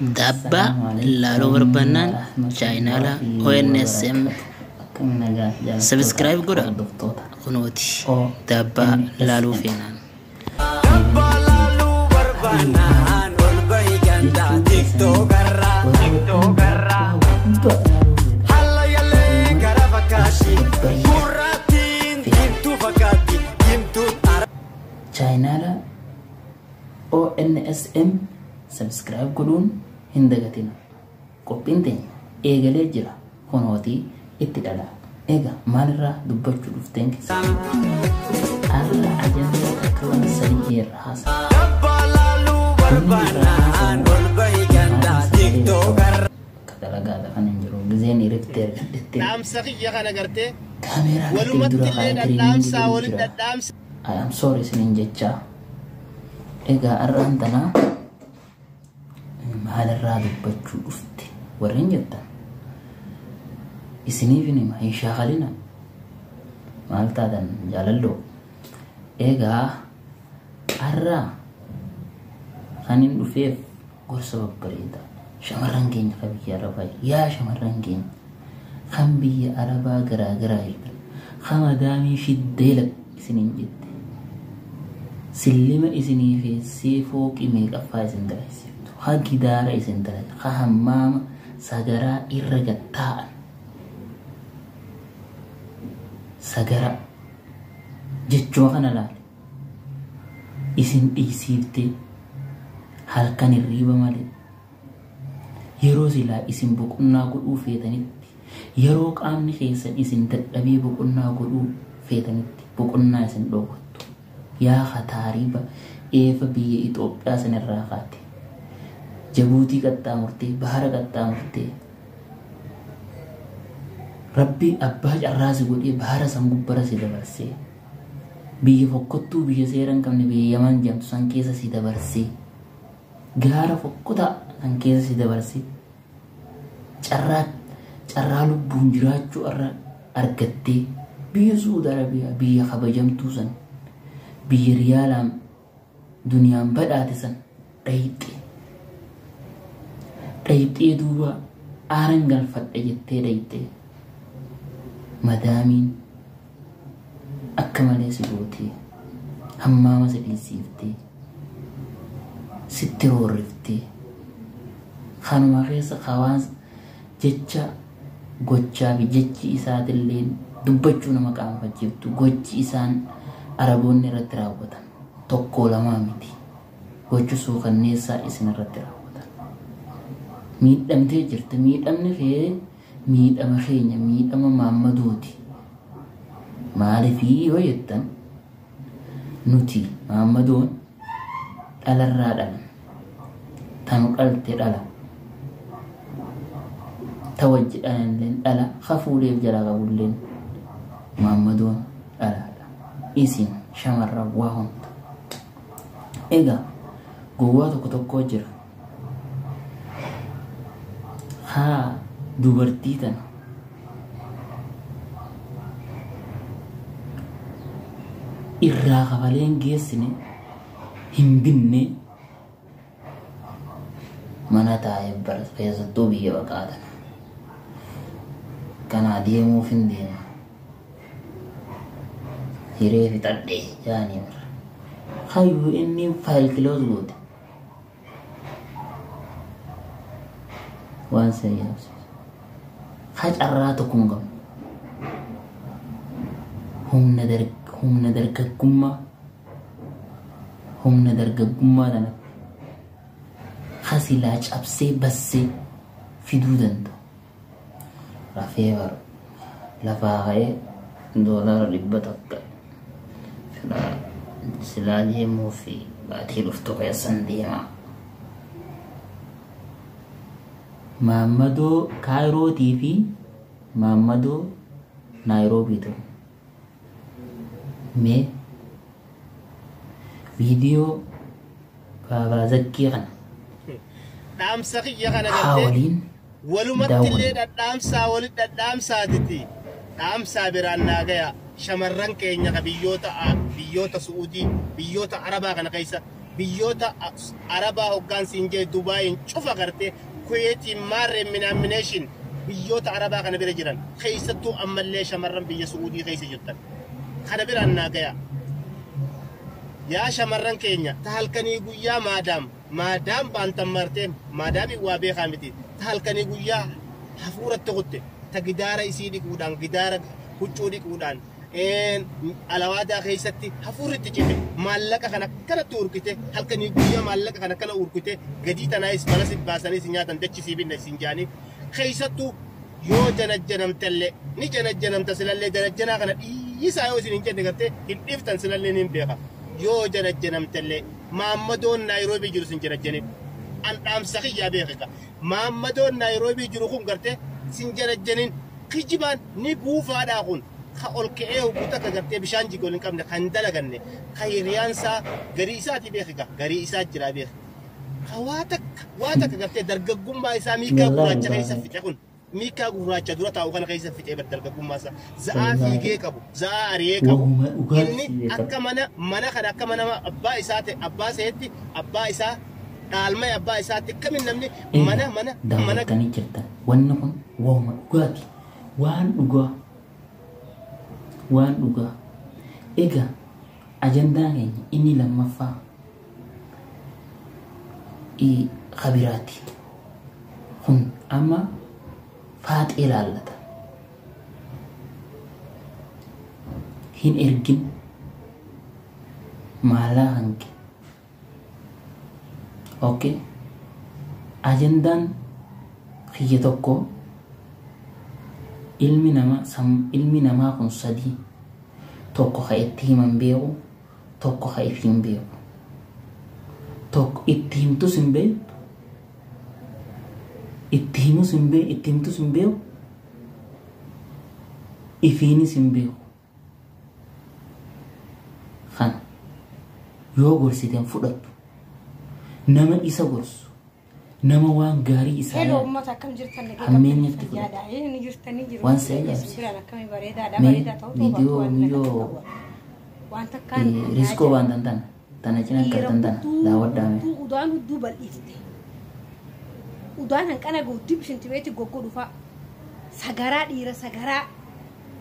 Daabbaa laaluu barbaannaan chaayinaala ONSM Subscribe godha. Kunooti daabbaa laaluu feenaan. Chaayinaala ONSM subscribe godhuun hin dagatina. Qophiin teenya eegalee jira. Kunootii itti dhala. Egaa maalirraa dubbachuu dhufteen keessa? Har'a ajandaa akka waan sadii irra haasa'a. Akka dalagaadha kan hin jiru. Gizeen hiriftee argadhettee Dhaamsa kiyya kana gartee kaameeraa gartee walumatti dura illee kaa'ee dhadhaamsaa tiriiniingii walitti jira. dhadhaamsa. I am sorry isiniin jechaa. Egaa har'aan tanaa maalirraa dubbachuu dhufte warreen jettan isiniif hin hima hin shaakalina maal taatan jaalalloo. Egaa har'aa kan hin dhufeef gorsa babbareedaa shamarran keenya kan biyya arabaa, yaa shamarran keenya kan biyya arabaa garaa garaa jirtan, kan madaamii fiddee lak isiniin jette sillima isinii feessee fooqii meeqaffaa isin dalagsiftu, ha gidaara isin dalagse, ha hammaama sagaraa irra gad taa'an sagara jechuma kana laale isin dhiisiiftee halkan hirriiba malee yeroo silaa isin boqonnaa godhuu feetanitti, yeroo qaamni keessan isin dadhabee boqonnaa godhuu feetanitti boqonnaa isin dhoowwattu. Yaa kataariiba eefa biyya Itoophiyaa sanirraa kaate Jabuutii qaxxaamurtee bahara qaxxaamurtee Rabbi abbaa carraa si godhee bahara san gubbara si dabarsee biyya fokkottuu biyya seera hin qabne biyya Yaman jedhamtu san keessa si dabarsee gaara fokkotaa san keessa si dabarsee carraa lubbuun jiraachuu irra argattee biyya Suudi Arabiyaa biyya kabajamtuu san biyya riyaalaan duniyaan badhaate san dhayixee dhayixee duuba aaran galfadhe jettee dhayixee madaamiin akka malee si gootee hammaama si dhiisiiftee sitti roorriftee kanuma keessa hawaan jecha gochaa fi jechi isaatillee dubbachuu nama qaanfachiiftu gochi isaan araboonni irratti raawwatan tokko lamaa miti. Gochi suukanneessaa isin irratti raawwatan. Miidhamtee jirta. Miidhamni kee miidhama keenya miidhama maammadooti. Maaliifii yoo jettan nuti maammadoon dhalarraa dhalan. Tanu dhalte dhala. Ta wajji dhalanilleen dhala. Hafuuleef jalaa qabulleen maammadoon dhalaadha. Isin shamarran waa hunda. Egaa gowwaa tokko tokko jira. Haa dubartii tana irraa kafaleen geessine hin binne mana taa'ee bara keessattuu biyya baqaa tana. Kanaa deemuuf hin deema. Hiree fixadhee jaanii bara. Hayyuu inni file close goote. Waan sin yaabsiisu. Ha carraa tokko hin qabne. Humna dargaggummaa humna dargaggummaa tanatti ha silaa cabsee bassee fiduu danda'u. Rafee bara lafaa ka'ee $100 silaa deemuu fi baatii dhuftu keessan deemaa. Maammadoo Kaayirootii fi Maammadoo Naayiroobii ta'u. Mee viidiyoo Baabaa Zakkii kana Dhaamsa kiyya kana haa gartee waliin walumatti illee daawwanna. dhadhaamsaa walitti dhadhaamsaatiti. Dhaamsaa biraan naa gaya shamarran keenya ka biyyoota Su'uudii biyyoota Arabaa kana keessa Biyyoota Arabaa hoggaansiin jee Dubaayin cufa gartee Kuweetiin maarreen minaamination biyyoota Arabaa kana bira jiran keessattuu ammallee shamarran biyya Su'uudii keessa jirtan kana biraan naa gaya. Yaa shamarran keenya ta halkanii guyyaa maadaam maadaam baantan martee maadaamiin waa beekaa miti ta halkanii guyyaa hafuuratti kutte ta gidaara isii dhiquudhaan gidaara huccuu dhiquudhaan alawaadaa keessatti hafuurri itti cite maallaqa kana akkanatti urkite halkanii guyyaa maallaqa kana akkana urkite gadii tanaayis mana si baasanii si nyaatan dachisii binna isin jaanii keessattuu yoo janajjanamtellee ni janajjanamta silallee janajjanaa kana dhiisaa yoo isin hin jenne gartee hin dhiiftan silallee ni hin beeka yoo janajjanamtellee maammadoon Naayiroobii jiru sin janajjanin an dhaamsa kiyyaa beekika maammadoon Naayiroobii jiru kun gartee sin janajjanin kijibaan ni buufaadhaa kun ka ol ka'ee hogguu takka gartee bishaan jigoon hin qabne kan dalaganne ka hiriyaansaa garii isaatii beekika garii isaa jiraa beeka ka waa takka gartee dargaggummaa isaa miikaa gurraacha keessa fixe kun miikaa gurraacha dura taa'u kana keessa fixee bar dargaggummaa isaa za'aa fiigee qabu za'aa ari'ee qabu inni akka mana mana kana akka mana abbaa isaa ta'e abbaa seetti abbaa isaa dhaalmee abbaa isaatti akkamin namni mana mana mana daawwattanii jirtan wanni kun waanuma dhugaati waan dhugaa waan dhugaa. Egaa ajandaan keenya inni lammaffaa kabiraati kun amma faaxee laallata hin ergin maalaa hanqe. Okay, ajandaan kiyya tokko ilmi namaa ilmi namaa kun sadii tokko ka itti himan beeku tokko ka ifi hin beeku tokko itti himtus hin beektu itti himus hin beeku itti himtus hin beeku ifiinis hin beeku kana yoo gorsiten fudhattu nama isa gorsu nama waan gaarii isaa Hello uummata akkam jirtan nagaa hammeenyatti fayyaadha. fudhatu Ni jirtanii jiru. waan si ajaa'ibsiisu. Biraan akkamii bareedaadha. Mee Bareedaa ta'uu viidiyoo waan miyyoo waan takkaan riskoo waan tantan tana cina akka tantan daawwadhaame. Udaan hudduu bal'ifte. Udaan hanqana guutuu bishintibeetti goggodhu fa'a. Sagaraa dhiira sagaraa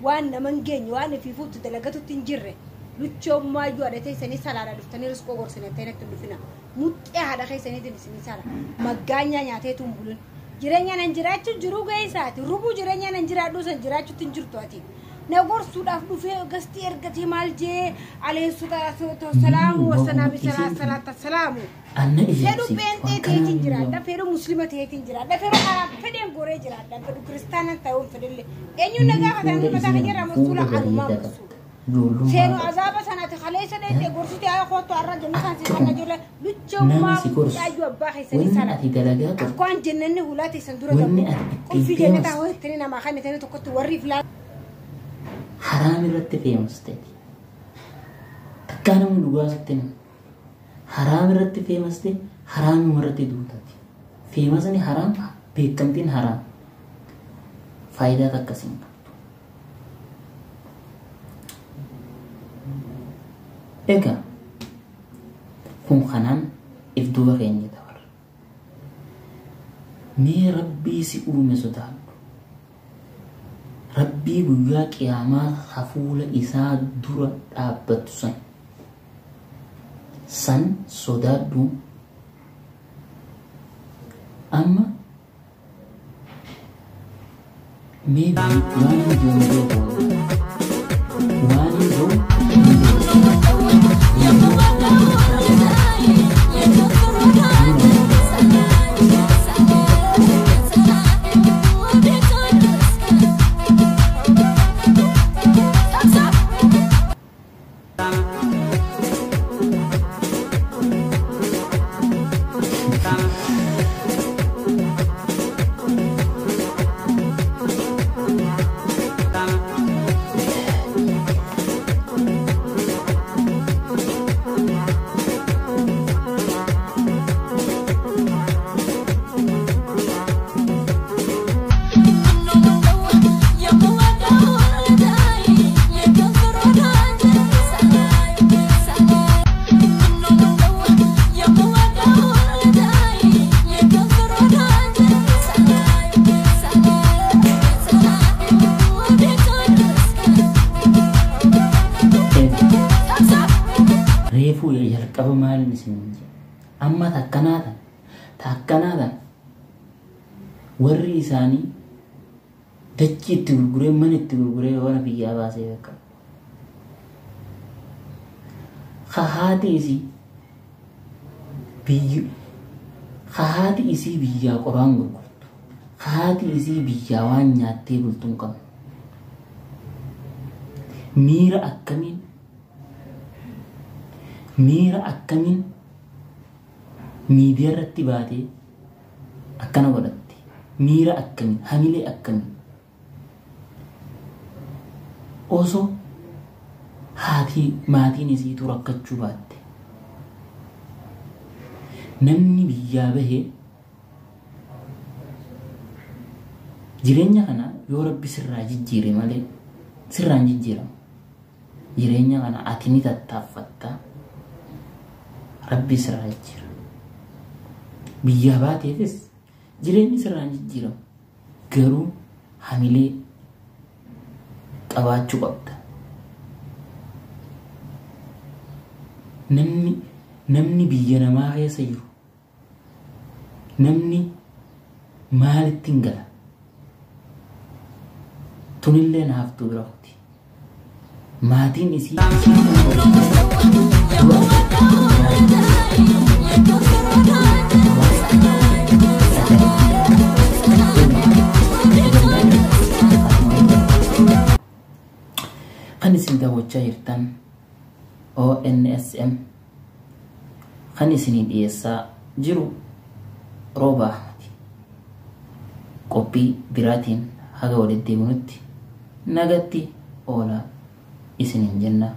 waan nama hin geenye waan ifiifuutti dalagatutti hin jirre. Luchoommaa iyyuu haadha teessanii salaadha dhuftanii riskoo gorsine ta'e natti hin dhufina. Muxxee haadha keessaniitiin isinii sala. Maggaanyaa nyaateetu hin bulin. Jireenya nan jiraachuu jiruu ga'ee isaati. Rubuu jireenya nan jiraadhuu san jiraachuutti hin jirtu ati. Na gorsuudhaaf dhufee gastii ergatee maal jee alayhi salaamu wasalaamu salaata salaamu. Anna Fedhu ijaarsi pheenxee waan ta'eetiin kanaa jiraadha. Fedhu muslima ta'eetiin jiraadha. Fedhu araab fedheen goree jiraadha. Fedhu kiristaanaan ta'uun fedhellee. Eenyuun na gaafatan mataa kiyya irraa masuula anumaa masuula. Ijoollummaa Seenu qabda. azaaba sanaati kaleessa dheedhee gorsite haa kootu har'a jenna kan si kana jala Nama luchoommaa si gorsu mucaayyuu abbaa keessanii wanni sana. ati dalagaa qabdu Akkaan jennanni hulaa teessan dura wanni gabu. ati ittiin Qulfii jennataa feemas hojjettanii namaa kan itanii tokkotti warri filaa. haraam irratti feemas ta'e takkaa namni dhugaa sitti himu haraam irratti feemas ta'e haraamuma irratti duutaati feemasni haraam beekamtiin haraam faayidaa takka siin qabdu. Egaa kun kanaan if duuba keenya dabarra. Mee rabbii si uume sodaadhu. Rabbii guyyaa qiyaamaa hafuula isaa dura dhaabbattu san san sodaadhu. Amma mee waan hin beeku waan hin jiru hin beeku. Jalqaba maaliin isin jedhe? Amma takkanaa tan takkanaa tan warri isaanii dachii itti gurguree mana itti gurguree warra biyyaa baasee beekama. Haati isii biyyi haati isii biyyaa qoraan gurgurtu. Haati isii biyyaa waan nyaattee bultu hin qabne. Miira akkamiin miira akkamiin miidiyaa irratti baatee akkana godhatte? Miira akkamiin, hamilee akkamiin? Osoo haati maatiin isiitu rakkachuu baatte, namni biyyaa bahee jireenya kana yoo Rabbi sirraa jijjiire malee sirraan jijjiiramu. Jireenya kana ati ni tattaaffatta, Rabbi sirraa jijjiira. Biyyaa baateefis jireenyi sirraan jijjiiramu, garuu hamilee qabaachuu qabda. Namni biyya namaa keessa jiru namni maalitti hin gala? Tunillee naaftuu bira kuti. Maatiin isii kan isin daawwachaa jirtan ONSM, kan isinii dhiyeessaa jiru Rooba Ahmadi. Qophii biraatiin haga walitti deebinutti nagatti oolaa isiniin jenna.